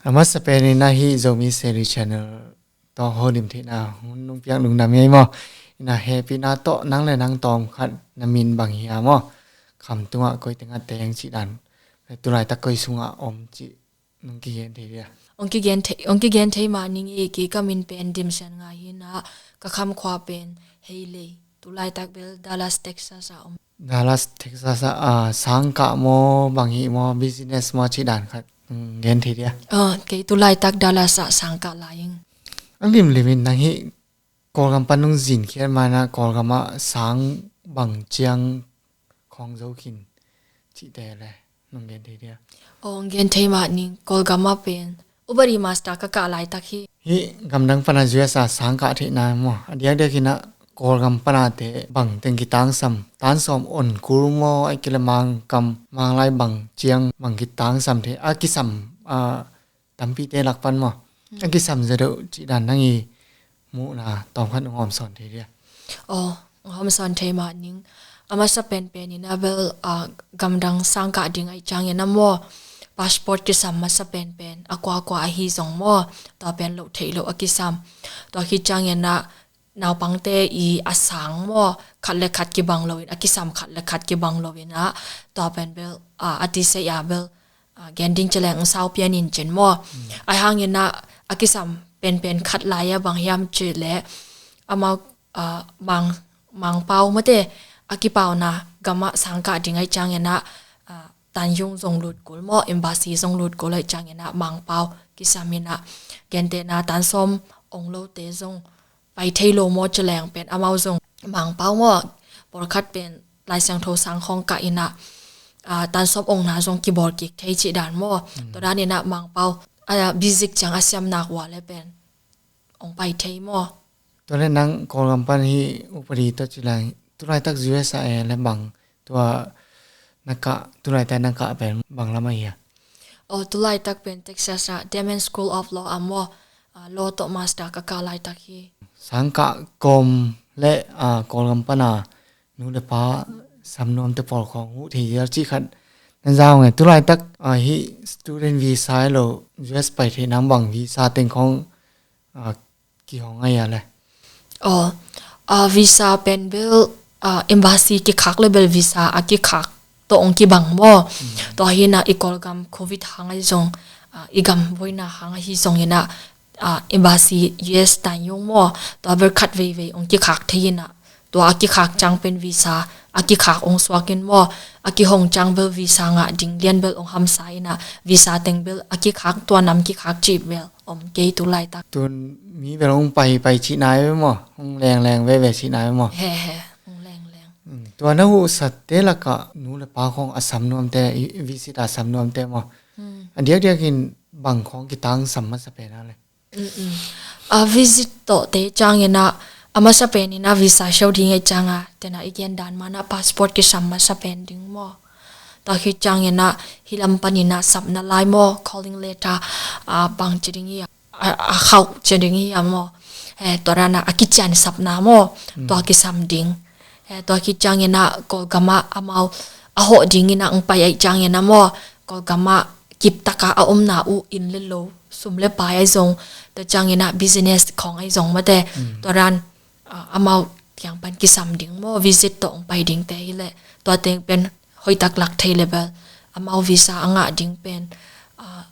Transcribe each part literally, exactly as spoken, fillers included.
A masa pen in ah hih Zomi Seri Channel tawh holim theihna hun nong piak nungna mi ei maw? In ah hehpihna tawh nang le nang tawm khat na min bang hiam maw? Kham tungah koi tengah teng cih dan, tulaitak koi sungah om cih nong kigen thei dia? Ong kigen thei, ong kigen thei mah ning i, kei ka min pen Dim Sian Ngai hi in ah, ka kham khua pen Heilei, tulaitak bel Dallas, Texas ah om. Dallas, Texas ah, ah, sangkah maw, bang hih maw, business maw, cih dan khat, mm, gen thei dia? Ah, kei tulaitak Dallas ah sangkah lai ing. A limlim in nang hih Kawlgam pan nong zin khiat ma in ah Kawlgam ah sang bang ciang khawng zo khin cihte le nong gen thei dia? Ong gen thei mah ning, Kawlgam ah pen upadi master ka kah laitak hi. Hih gamdang pan a U S a sang kah theihna maw, a diakdiak in ah Kawlgam pan a te bang teng kitangsam, tan sawm on kul maw, a kile Mangkam, Manglai bang ciang bang kitangsam thei, a kisam, a, tampite lak pan maw, a kisam zaw deuh cih dan nang i muhna tawm khat nong hawm sawn thei dia? Aw, hawm sawn thei mah ning. A masa penpen in ah bel, ah, gamdang sang kah ding ahih ciangin ah maw, passport kisam masa penpen a kuakua ahi zong maw, tua pen loh theih loh a kisam. Tua khit ciangin ah naupangte i a sang maw, khat le khat kibang loin, a kisam khat le khat kibang loin ah, tua pen bel, ah, a ti sei a bel, ah, gen ding ci leng sau pian in cin maw. Mm. Ahi hangin ah a kisam penpen khat lai a bang hiam cih leh amau, ah, Mang, Mangpau mate, a kipauna gam ah sang kah ding ahih ciangin ah, ah, Tanyung zong lut kul maw, embassy zong lut kul ahih ciangin ah Mangpau kisam in ah, gentehna tan sawm ong lote zong pai thei lo maw ci leng pen amau zong Mangpau maw, pawlkhat pen Lai Siangtho sang khawng kah in ah, ah, tan sawm ongna zong kibawl kik thei cih dan maw. Mm. Tua dan in ah Mangpau, ah, visit ciang a siam nak uh a leh pen ong pai thei maw. Tua leh nang Kawlgam pan hih upadi tawh ci lai, tulaitak U S a le bang, tua na kah, tulaitak na kah pen bang lam ahi a? Aw, tulaitak pen Texas ah Damien School of Law ah maw, ah, law tawh master ka kah laitak hi. Sang kah kawm le, ah, Kawlgam pan a nu le pa sam nuamte pawl khawng huh thei zel cih khat na za ung e. Tulaitak, ah, hih student visa hi lo, U S pai theih nang bang visa teng khawng, ah, kihong ahi a le? Aw, ah, visa pen bel, ah, embassy kikhak le bel visa a kikhak tawh ong kibang maw. Mm. Tua hi in ah i Kawlgam Covid hang ahi zong, ah, i gam boina hang ahi zongin ah, ah, embassy U S Tanyung maw, tua bel khat veivei ong kikhak thei in ah, tua a kikhak ciang pen visa a kikhak ong suak in maw, a kihong ciang bel visa ngah ding lian bel ong hamsa in ah, visa teng bel a kikhak, tua nam kikhak cih bel om kei tulaitak. Tun mi bel ong pai pai cihna ve maw, ong lengleng veve cihna ve maw? He, he, ong lengleng. Mm, tua na huhsate lakah nu le pa khawng a sam nuamte, i, visit a sam nuamte maw? Mm. A diakdiakin bang khawng kitangsam masa pen a le? Mm-mm. A visit tawh te ciangin ah, a masa pen in ah visa siau ding ahih ciang a, tena i gen dan man ah passport kisam masa pen ding maw. Tua khit ciangin ah hih lam panin ah sapna lai maw, calling letter, ah, bang ci ding hi a, a, a khauh ci ding hi a maw. Eh, tua dan ah a kician sapna maw, mm, tua kisam ding. Eh, tua khit ciangin ah Kawlgam ah amau a hawh dingin ah ong pai ahih ciangin ah maw, Kawlgam ah kiptak a a omna uh inn le lo, sum le pai ahi zong, tua ciangin ah business khawng ahi zong mate, mm, tua dan, ah, amau kiang pan kisam ding maw, visit tawh ong pai dingte hi leh, tua teng pen hoihtak lak thei le bel amau visa a ngah ding pen, ah,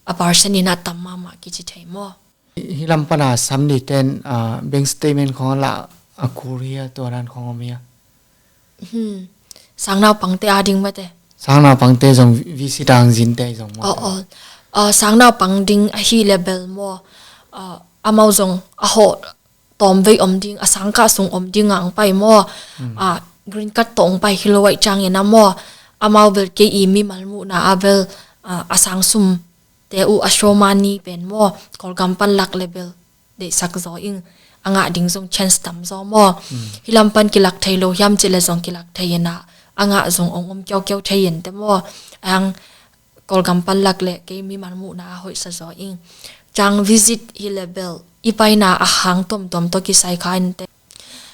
a percent in ah tam mahmah kici thei maw. Hih lam pan a sam nite'n, ah, bank statement khawng lah a kul hi a, tua dan khawng om hi a? Hmm. Sangnaupangte a ding mate. Sangnaupangte zong vi-, visit a hong zinte zong maw? Oh, oh. Ah, sangnaupang ding ahih le bel maw, ah, amau zong a hawh tawmvei om ding, a sangkah sung om ding a hong pai maw. Hmm. Ah, green card tawh hong pai hi lo ahih ciangin ah maw, amau bel kei i mimal muhna ah bel, ah, a sang sum te uh a show money pen maw, Kawlgam pan lak le bel deihsak zaw ing, a ngah ding zong chance tam zaw maw. Mm. Hih lam pan kilak thei lo hiam cih le zong kilak thei in ah, a ngah zong ong om kiaukiau thei in te maw. Ang Kawlgam pan lak le kei mimal muhna a hoihsa zaw ing. Ciang visit hi le bel i paina a hang tuamtuam tawh kisai kha in te.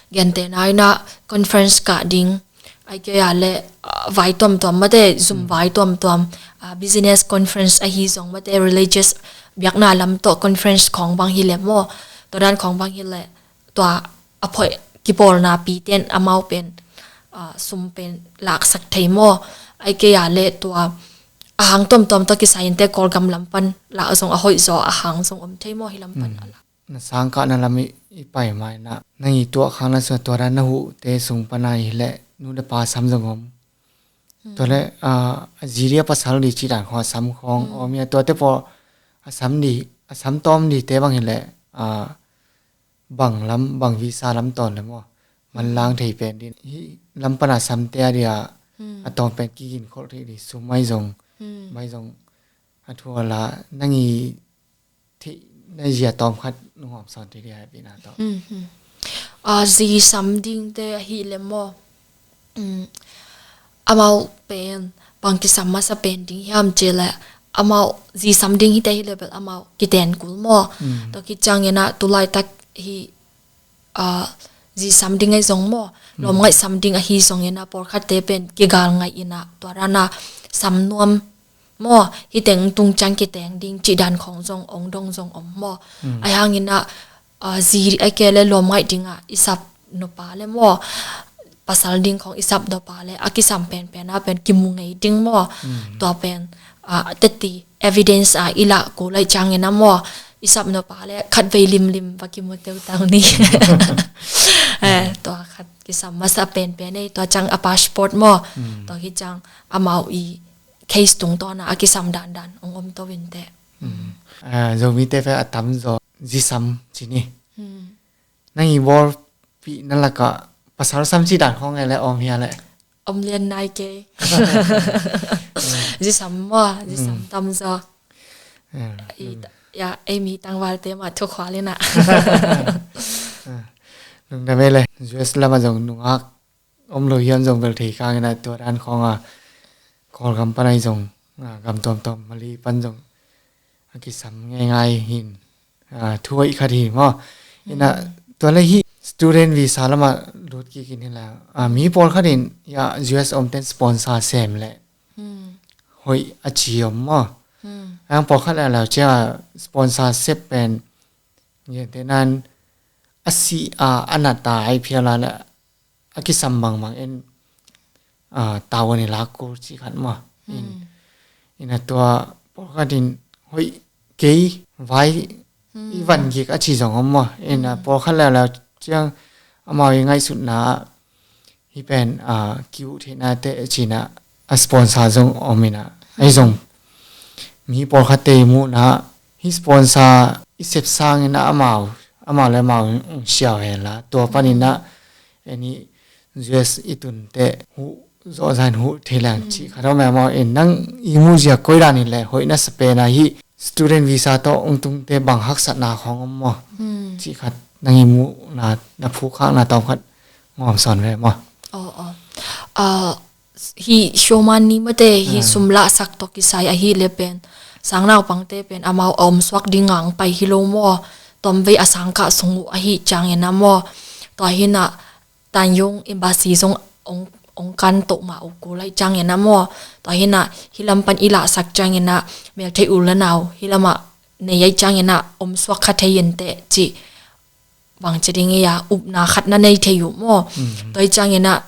Gentehna in ah conference kah ding, ai kei a le, ah, vai tuamtuam mate, zum vai tuamtuam, ah, business conference ahi zong mate, religious biakna lam tawh conference khawng bang hi le maw, tua dan khawng bang hi le, tua a phoih kipawlna pi ten amau pen, ah, sum pen laksak thei maw, ai kei a le tua a hang tuamtuam tawh kisai in te Kawlgam lam pan lah zong a hoih zaw a hang zong om thei maw, hi lam pan a lah. Na sangkahna lam i, i pai mai na, nang i tuah khang na sua tua dan na huhte sung pan a hi le, nu le pa sam zong om. Tua le, ah, a zi dia pasal di ci dan khawng a sam khawng om ia, tuate paw a sam di, a sam tawm di te bang hi le, ah, bang lam, bang visa lam tawn le maw, manlang thei pen din. Hi lam pan a samte a dia a tawm pen kigin kholh thei di, sum mai zong, mai zong a thuala, nang i theih na zia tawm khat nung hawm sawn thei dia, pi na tawh. Ah, zi sam ding te ahi le maw. Amau pen bang kisam masa pen ding hiam ci le, amau zi sam ding hi te hi le bel amau kiten kul maw. Tua khit ciangin ah tu laitak hi, ah, zi sam ding ahi zong maw, lawm ngaih sam ding ahi zongin ah pawlkhatte pen kigal ngaih in ah tua dan a sam nuam maw, hi teng tung ciang kiteng ding ci dan khawng zong ong dong zong om maw. Ai hangin ah, ah, zi ai kei le lawm ngaih ding ah i sap nupa le maw, pasal ding khawng i sap nupa le a kisam penpen a pen kimu ngei ding maw. Tua pen, ah, teti evidence a i lah kul lai ciangin ah maw, i sap nupa le khat vei limlim va kimu teutau ni. Eh, tua khat kisam masa penpen ei, tua ciang a passport maw. Tua hi ciang amau i case tungtawn a a kisam dandan ong om to in te. Ah, Zomite fe a tam zaw zi sam ci ni. Nang i bawlpih na lakah pasal sam ci dan khawng e le om hia le? Om lian nai kei. Zi sam maw, zi sam tam zaw. Ah, i, ya, ei mi tangvalte mah thu khual in ah. Ah, lungdam e le, U S lam a zong nungak om lo hiam zong bel thei khang in ah tua dan khawng a Kawlgam pan ahi zong, ah, gam tuamtuam Mali pan zong a kisam ngeingai hin, ah, thu hoih khat hi maw. In ah tua le hi student visa lam a lut kik in hi la, ah, mi pawlkhat in ya U S om ten sponsor sem le hoih a ci om maw. Ang pawlkhat le lau cia sponsorship pen ngen te nan a si a a na ta ai phial a le a kisam bangmang in, ah, tavuan i lak kul ci khat maw. In, in a tua pawlkhat in hoih kei vai i van gik a ci zong om maw. In a pawlkhat leuleu ciang amau i ngaihsutna ah hi pen, ah, kiuh theihna te cina a sponsor zong om in ah. Ahi zong mi pawlkhatte i muhna hi sponsor i sep sangin ah amau, amau le amau siau hen la tua panin ah eni U S i tunte huh zawh zan huh thei leng cih khat om e maw. In nang i muh zia koi dan in le hoih na sa pen a hi student visa tawh ung tungte bang haksatna khawng om maw? Cih khat nang i muhna, na phukkhakna tawm khat ngawm sawn ve maw? Aw, aw. Ah, hi showman ni mate hi sum lahsak tawh kisai ahi le pen sang naupangte pen amau a omsuak ding ngang pai hi lo maw? Tawmvei a sangkah sung uh ahi ciangin ah maw? Tua hi in ah Tanyong embassy zong ong, ong kan toh mah uh kul lai ciangin ah maw? Tua hi in ah hi lam pan i lahsak ciangin ah meltheih u le nau hi lam ah nei ai ciangin ah omsuak kha thei in teh cih bang ci ding ia upna khat na nei thei uh maw? Tua hi ciangin ah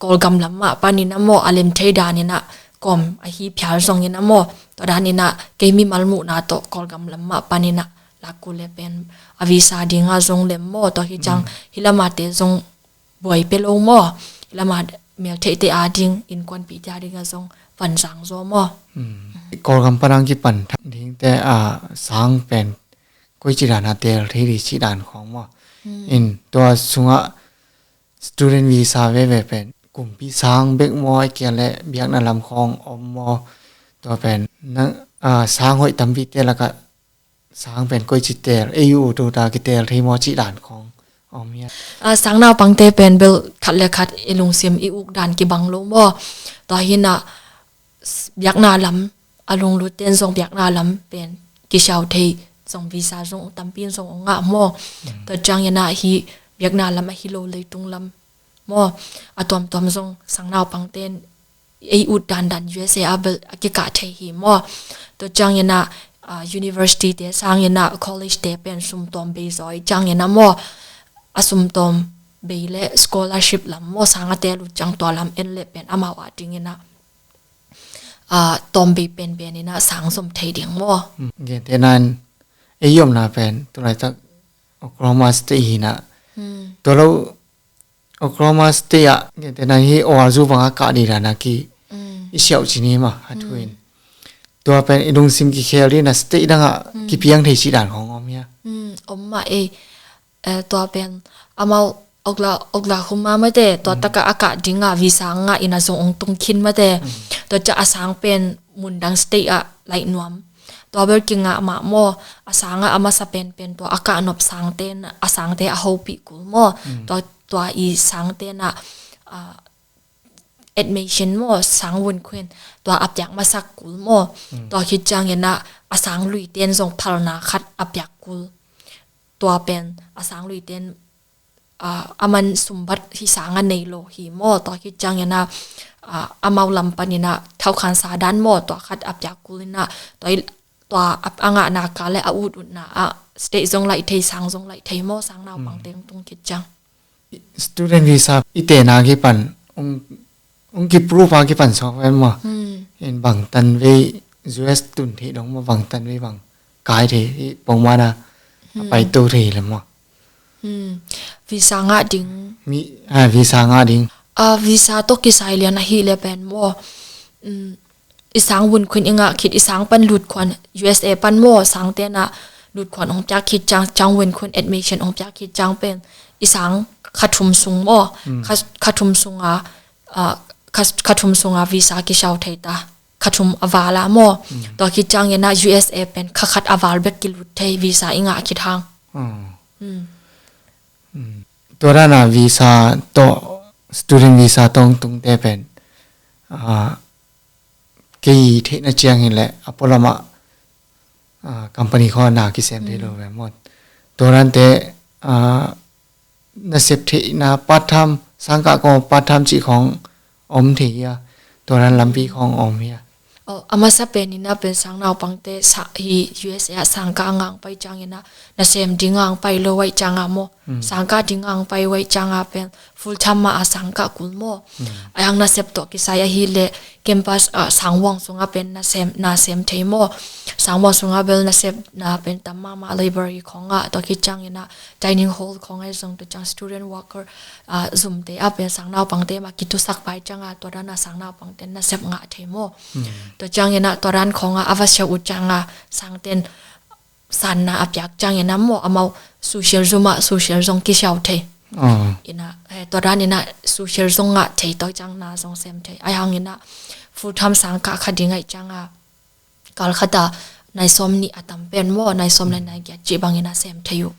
Kawlgam lam mah panin ah maw, a lem thei danin ah kawm ahi phial zongin ah maw, tua danin ah kei mimal muhna tawh Kawlgam lam mah panin ah lak kul le pen a visa ding ah zong lem maw, tua hi ciang hi lam a te zong buai pia lo maw? Lama meltheihte a ding, innkuanpihte a ding a zong van zang zaw maw? Kawlgam pan ang kipan thak dingte a sang pen koici dan a teel thei di cih dan khawng maw? In tua sungah student visa veve pen kumpi sang bek maw, a kia le biakna lam khawng om maw? Tua pen nang, a, sang hoih tampite lakah sang pen koici teel, ei uh tuta kiteel thei maw cih dan khawng om hia? A, sang naupangte pen bel khat le khat i lungsim i uk dan kibang lo maw? Tua hi in ah biakna lam a lunglut ten zong biakna lam pen kisiau thei zong visa zong tampi in zong ong ngah maw? Tua ciangin ah hi biakna lam ahi lo leitung lam maw, a tuamtuam zong sang naupangte in ei ut dandan U S A ah bel a kikah thei hi maw. Tua ciangin ah, ah, university te sangin ah college te pen sum tawm bei zaw i ciangin ah maw, a sum tawm bei le scholarship lam maw, sang a te lut ciang tua lam en le pen amau a dingin ah, ah, tawm bei penpen in ah sang zom thei ding maw. Hmm. Gentehna in ei omna pen tulaitak Oklahoma State hi in ah. Hmm. Tua lo Oklahoma State ah, gentehna hi O R U bangah kah ding dan a ki, mm, i siauh cih ni mah, a thu in. Mm. Tua pen i lungsim kikhel ding a state dangah, mm, kipiang thei cih dan khong om hia? Mm, om mah ei. Eh, tua pen amau Okla-, Oklahoma mate, tua, mm, takah a kah ding a visa ngah in a zong ong tung khin mate. Mm. Tua ciah a sang pen mundang state ah laih nuam. Tua bel kingah mah maw, a sangah a masa penpen tua a kah nop sangte, a sangte a hopih kul maw. Mm. Tua, tua i sangte na, ah, admission maw, sang vun khuin, tua a piak masak kul maw. Mm. Tua khit ciangin ah a sang luite in zong phalna khat a piak kul. Tua pen a sang luite in, ah, a man sumbat hi sang a nei lo hi maw. Tua khit ciangin ah, ah, amau lam panin ah thaukhansa dan maw, tua khat a piak kul in ah, tua i, tua a, a ngahna kah le a ut utna ah state zong laih thei, sang zong laih thei maw, sang naupang, mm, teng tung khit ciang. Student visa i tena kipan, ong, ong ki-approve a kipan sawk ven maw. Hmm. In bangtan vei U S tun theih dong maw, bangtan vei bang kai thei, i pongmana a, hmm, paito thei le maw. Hmm. Visa ngah ding. Mi, ah, visa ngah ding. Ah, visa tawh kisai lian ahih le pen maw. Hmm. I sang vun khuin i ngah khit, i sang pan lutkhuan, U S A pan maw, sangte na lutkhuan ong piak khit ciang, ciang vun khuin admission ong piak khit ciang pen i sang kha thum sung maw, mm, kha, kha thum sung a, ah, kha, kha thum sung a visa kisiau thei ta, kha thum a val a maw. Mm. Tua khit ciangin ah U S A pen kha khat a val bek kilut thei visa i ngah khit hang. Mm. Mm. Mm. Tua dan a visa tawh, student visa tawh ong tungte pen, ah, kei theihna ciang hi leh a pualamah, ah, company khawng na kisem thei lo, mm, ve maw. Tua dante, ah, nasep theihna part time, sangkah khawng part time cih khawng om thei hia? Tua dan lampi khawng om hia? Oh, a masa pen in ah pen sang naupangte sa hi U S A ah sangkah a ngah pai ciangin ah nasem ding a pai lo ahih ciang a maw. Mm. Sangkah ding a pai ahih ciang a pen full time mah a sangkah kul maw. Mm. A yang nasep tawh kisai ahih leh campus, ah, sangvuang sungah pen nasem, nasem thei maw. Sangvuang sungah bel nasepna pen tam mahmah, library khawngah, tua khit ciangin ah dining hall khawngah zong, tua ciang student worker, ah, zumte ah pen sang naupangte mah kitusak pai ciang a, tua dan a sang naupangte nasep ngah thei maw. Mm. Tua ciangin ah tua dan khawngah a va siau uh ciang a sangten sanna a piak ciangin ah maw, amau social zum ah social zong kisiau thei. Ah. In ah, eh, tua dan in ah social zong ngah thei, tua ciang na zong sem thei. Ahih hangin ah full time sangkah kha ding ahih ciang a kal khat ah nai sawm nih a tam pen maw, nai sawm le nai giat cih bangin ah sem thei uh.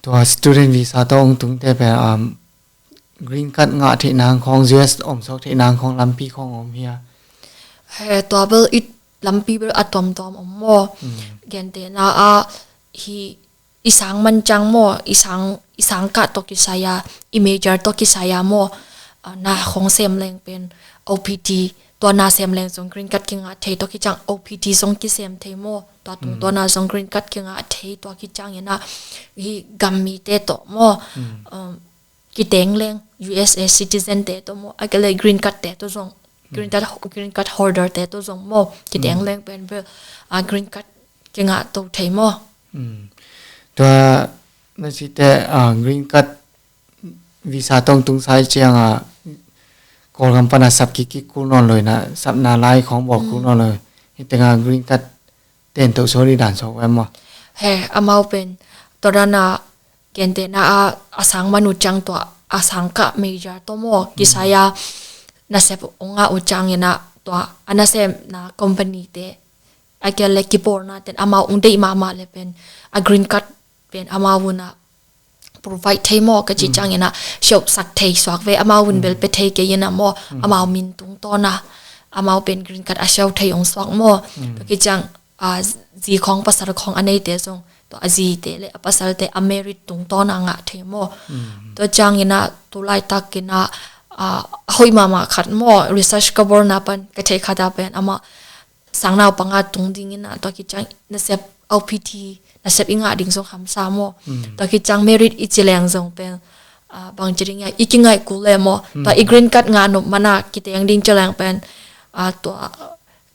Tua student visa tawh ong tungte pen, um, green card ngah theih nang khawng, U S om sawk theih nang khawng lampi khawng om hia? He, tua bel i lampi bel a tuamtuam om maw. Mm. Gentehna ah hi i sang man ciang maw, i sang, i sangkah tawh kisai a, i major tawh kisai a maw, ah, na khawng sem leng pen O P T, tua na sem leng zong green card kingah thei, tua khit ciang O P T zong kisem thei maw, tua tung, mm, tua na zong green card kingah thei, tua khit ciangin ah hi gam mite tawh maw, mm, um, kiteng leng, U S A citizen te tawh maw, a kei leh green card te tawh zong, green card, green card holder te tawh zong maw, kiteng leng pen bel, ah, green card kingah to thei maw. Mm. Tua na cite, ah, green card visa tawh ong tung sa ahih ciang a Kawlgam pan a sap kik kik kul nawn lo in ah, sapna lai khawng bawl kul nawn lo. Hih teng a green card ten to sawm ding dan sawk ve maw. He, amau pen tua dan a gentehna a, a sang man uh ciang tua, a sangkah major tawh maw, kisai a nasep ong ngah uh ciangin ah tua a nasemna company te, a kei leh kipawlna ten amau ong deih mahmah leh pen a green card pen amau un ah provide thei maw, ka cih ciangin ah siauhsak thei suak ve, amau un bel pe thei kei in ah maw, amau min tungtawn a amau pen green card a siau thei ong suak maw. Tua khit ciang a, zi khawng pasal khawng a neite zong tua a zite le a pasalte a merit tungtawn a ngah thei maw. Tua ciangin ah tu laitakin ah, a, a hoih mahmah khat maw, research ka bawlna pan ka theih khat ah pen amah sangnaupang a tung dingin ah tua khit ciang nasep, O P T nasep i ngah ding zong hamsa maw. Tua khit ciang merit i ci leng zong pen, a, bangci ding hiam, i kingaih kul le maw. Tua i green card ngah nop man a kiteng ding ci leng pen, a, tua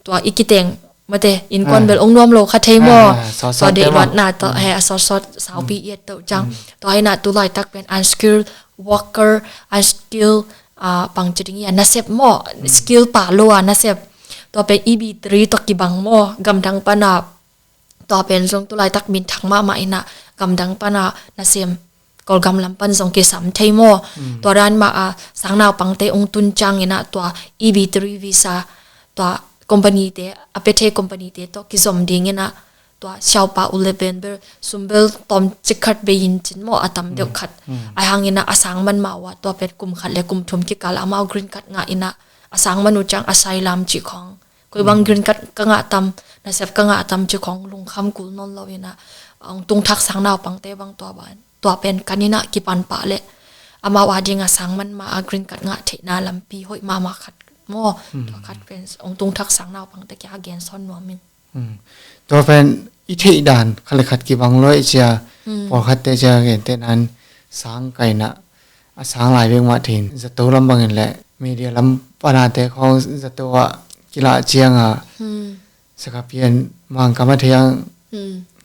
tua i kiteng mate innkuan bel ong nuam lo kha thei maw. Tua deih luatna tawh he a sawtsawt saupi i et toh ciang. Tua hi na tu laitak pen unskilled worker, unskilled, a, bangci ding hiam, nasep maw, skill pha lo a nasep. Tua pen E B three tawh kibang maw gamdang pan a. Tua pen zong tu laitak minthang mahmah hi na gamdang pan a nasem Kawlgam lam pan zong kisam thei maw. Tua dan mah a sangnaupangte ong tun ciangin ah tua E B three visa, tua company te, a pia thei company te tawh kizom dingin ah tua siaupa u le pen bel sum bel tawmcik khat bei in cin maw, a tam deuh khat. Ahi hangin ah a sang man mah uh ah tua pen kum khat le kum thum kikal ah amau green card ngah in ah a sang man uh ciang asylum cih khawng, koi bang green card ka ngah tam, nasep ka ngah tam cih khawng lungkham kul nawn lo in ah ong tungthak sangnaupangte bang tua ban, tua pen kan in ah kipan pah le amau a ding a sang man mah a green card ngah theihna lampi hoih mahmah khat maw. Tua khat pen ong tungthak sangnaupangte kia a gen sawn nuam ing. Tua pen i theih dan khat le khat kibang lo i cia, pawlkhatte cia gente nan sang kaina a sang lai vek mah thein zato lam bangin le media lam panate khawng zato ah kilah cianga sakapian mangkam a thei ang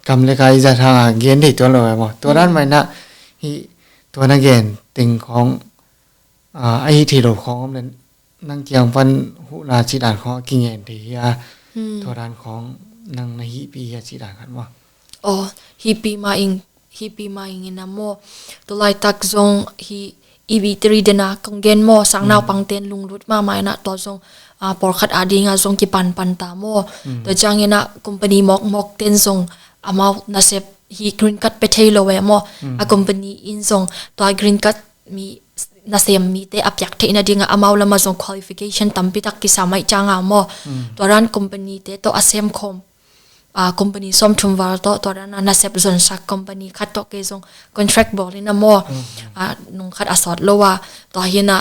kam le kai zat hanga gen thei tuan lo e maw. Tua dan mah in ah hi tua na gen teng khawng, a, a hi thei lo khawng om le nang kiang pan huhna cih dan khawng a kingen thei hi a. Tua dan khawng nang na hihpi hi a cih dan khat maw. Aw, hihpi mah ing, hihpi mah ing in a maw. Tu laitak zong hi E B three den a kong gen maw, sangnaupangten lunglut mahmah in ah tua zong, a, pawlkhat a ding a zong kipanpan ta maw. Tua ciangin ah company mawkmawk ten zong amau nasep hi green card pia thei lo e maw. A company in zong tua green card mi nasem mite a piak theih nading a amau lam a zong qualification tampi tak kisam ahih cianga maw. Tua dan company te tawh a sem khawm, a, company sawmthum val tawh tua dan a nasep zonsak company khat tawh kei zong contract bawl in a maw. A, nung khat a sawt lo a, tua hi na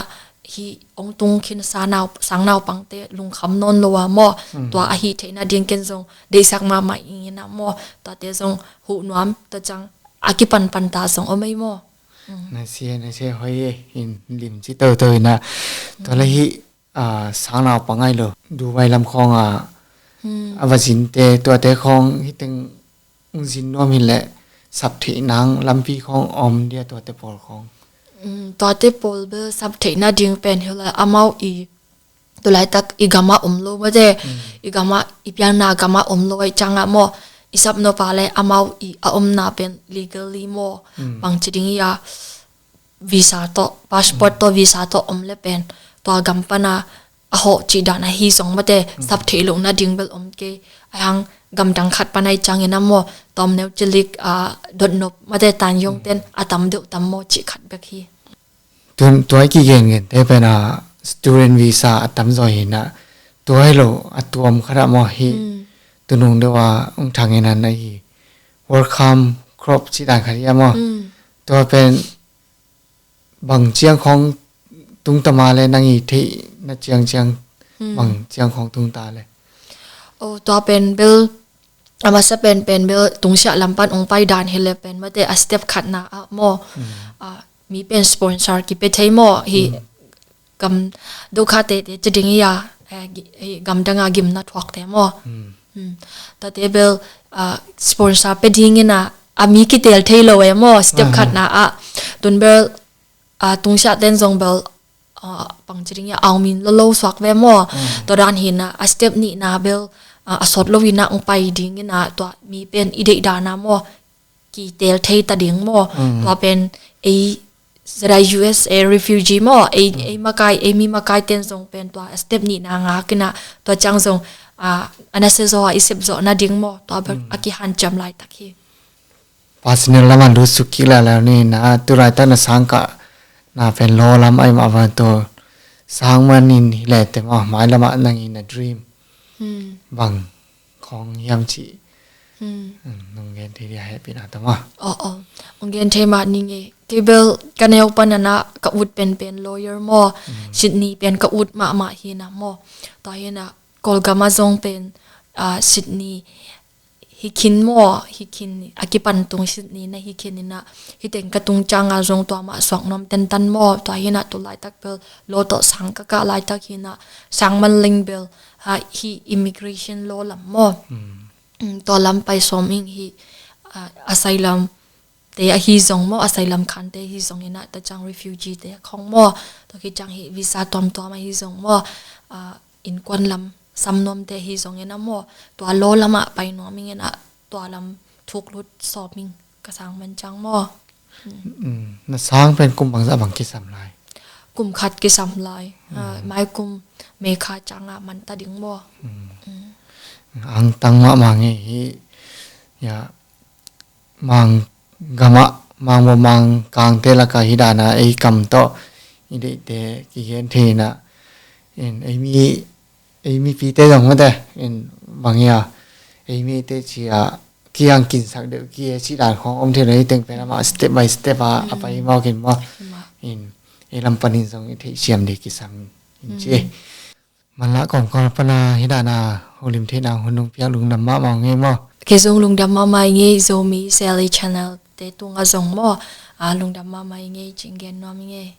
hi ong tung khin sangnau, sangnaupangte lungkham nawn lo a maw. Tua a hi theih nading ken zong deihsak mahmah ing in a maw. Tuate zong huh nuam, tua ciang a kipanpan ta zong om ei maw. Na sia, na sia hoi e, in lim ci toto in a. Tua la hi, a, sangnaupang ai lo Dubai lam khawng a, a va zinte tuate khawng hi teng ung zin nuam hi le sap theih nang lampi khawng om dia tuate pawl khawng. Tuate pawl bel sap theih nading pen hi le amau i tu laitak i gam ah om lo mate, i gam ah i pianna gam ah om lo ahih ciang ah maw, i sap nop a le amau i a omna pen legally maw, bangci ding hi a visa tawh, passport tawh visa tawh om le pen tua gam pan a a hawh cih dan ahi zong mate, sap theih loh nading bel om kei. Ahi hang gamdang khat pan ahih ciangin a maw, tawm neu cilik, a, dotnop mate, tanyong ten a tam deuh tam maw cih khat bek hi. Tun tua i kigengen te pen a student visa a tamzaw hi na, tua hi lo a tuam khat ah maw hi. Tunung deuh a ung thang in a na hi welcome crop ci dan khat hi a maw. Tua pen bang ciang khawng tung ta ma le nang i theih na ciang ciang bang ciang khawng tung ta le. Oh, tua pen bel a masa pen pen bel tungsiah lam pan ong pai dan hi le pen mate a step khatna ah maw. A, mi pen sponsor kipia thei maw hi. Gam dukha tete ci ding hi a, eh, gamdang a gimna thuak te maw. Tate bel, a, sponsor pia ding in a, a mi kitel thei lo e maw, step khatna ah. Tun bel, a, tungsiah ten zong bel, a, bangci ding hi a, au min lo lo suak ve maw. Tua dan hi na, a step nihna bel, a, a sawt lo in a ong pai ding in a, tua mi pen i deih dan a maw, kitel thei ta ding maw. Tua pen ei zada U S A refugee maw, ei, ei makai, ei mi makai ten zong pen tua step nihna ngak in a, tua ciang zong, a, a nasia zaw a i sep zawh nading maw, tua pen a kihanciam laitak hi. Personal lam a lut suk kik lala ni na, tu laitak na sang kah na pen law lam ai mah bang tu sang man in hi le te maw, mai lam ah nang in a dream bang khawng hiam cih, hmm, hmm, nong gen thei dia hehpihna tawh maw. Oh, oh. Hong gen thei mah ning e. Kei bel ka neu pan a na ka ut penpen lawyer maw. Hmm. Sydney pen ka ut mahmah hi na maw. Tua hi na Kawlgam ah zong pen, ah, Sydney hi khin maw, hi khin a kipan tung Sydney na hi khin ina, hi teng ka tung ciang a zong tua mah suak nuam tentan maw. Tua hi na tu laitak bel law tawh sang ka kah laitak hi na, sang man leng bel, ha, hi immigration law lam maw. Hmm. Mm, tua lam pai sawm ing hi, ah, asylum te ahi zong maw, asylum khante ahi zong ina, ta ciang refugee te khong maw. Tua khit ciang hi visa tuamtuam ahi zong maw, ah, innkuan lam sam nuam te ahi zong ina maw. Tua law lam ah pai nuam ing ina, tua lam thuk lut sawm ing ka sang man ciang maw. Mm, na sang pen kum bangzah bang kisam lai? Kum khat kisam lai. Ah, mm, mai kum May kha ciang a man ta ding maw. Mm. Mm. Angtang mahmah ngei hi. Ya, Mang gam ah, Mang maw, Mang kangte lak ah hi dan a ei kam tawh i deihte kigen thei ina, in, ei mi, ei mipite zong mate, in, bang hia, ei mite ci a kiang kinsak deuh ki e cih dan khawng om thei lo. Hi teng pen amah step by step a, a pai, mm, mawk in maw. Hi mah. In, ei lam panin zong i theihsiam ding kisam in ci. Mm. Manlah kawmkal pana hi dan a holim theihna hun nong piak lungdam mahmah ngei maw. Kei zong lungdam mahmah ngei, Zomi Sally Channel te tungah zong maw. Ah, lungdam mahmah ngei cih gen nuam ngei.